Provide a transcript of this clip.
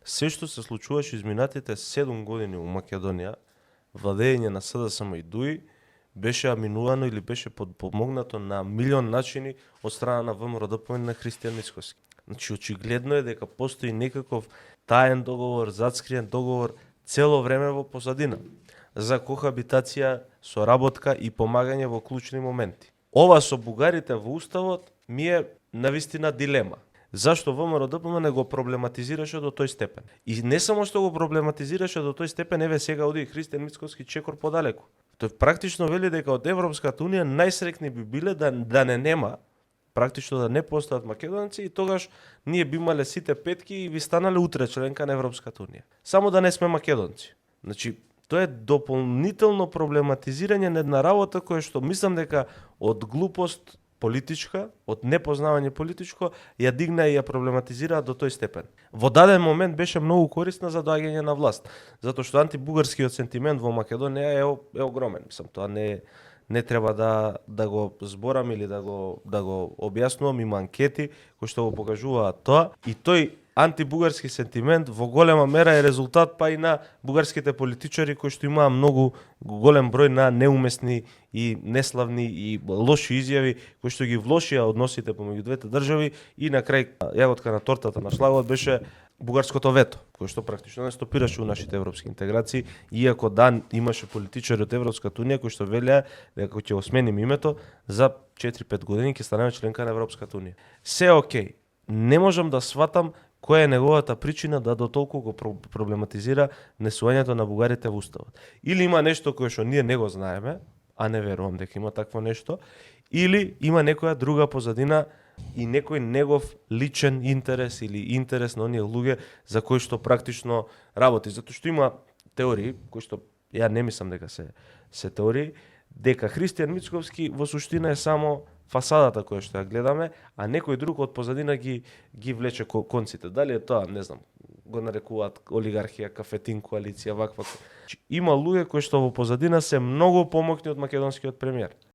Се што се случуваше изминатите 7 години у Македонија, владење на СДСМ и ДУИ, беше аминувано или беше подпомогнато на милион начини од страна на ВМРО-ДПМН на Христијан Мицкоски. Значи, очигледно е дека постои некаков таен договор, затскриен договор цело време во позадина за кохабитација, соработка и помагање во клучни моменти. Ова со бугарите во уставот ми е навистина дилема. Зашто ВМРО-ДПМН го проблематизираше до тој степен? И не само што го проблематизираше до тој степен, еве сега оди Христијан Мицкоски чекор подалеку. Тој практично вели дека од Европската унија најсрекни би биле да не нема, практично да не постојат македонци и тогаш ние би имале сите петки и би станале утре членка на Европската унија. Само да не сме македонци. Значи, тоа е дополнително проблематизирање на една работа која што мислам дека од глупост политичка, од непознавање политичко, ја дигна и ја проблематизира до тој степен. Во даден момент беше многу корисна за доаѓање на власт, затоа што антибугарскиот сентимент во Македонија е огромен. Мислам, тоа не треба да го зборам или да го објаснувам, има анкети кои што го покажуваат тоа, и тој антибугарски сентимент во голема мера е резултат па и на бугарските политичари кои што имаа многу голем број на неумесни и неславни и лоши изјави кои што ги влошија односите помеѓу двете држави, и на крај јаготка на тортата на шлагот беше бугарското вето, кој што практично не стопираше у нашите европски интеграции, иако имаше политичари од Европската унија кои што велеа дека ќе го сменим името за 4-5 години ќе станеме членка на Европската унија. Се окей. Не можам да сватам која е неговата причина да дотолку го проблематизира внесувањето на бугарите во уставот. Или има нешто кое што ние не го знаеме, а не верувам дека има такво нешто, или има некоја друга позадина и некој негов личен интерес или интерес на оние луѓе за кои што практично работи. Затоа што има теории, кои што ја не мислам дека се теории, дека Христијан Мицковски во суштина е само фасадата која што ја гледаме, а некој друг од позадина ги влече конците. Дали е тоа, не знам, го нарекуваат олигархија, кафетин коалиција, ваква. Има луѓе кои што во позадина се многу помоќни од македонскиот премиер.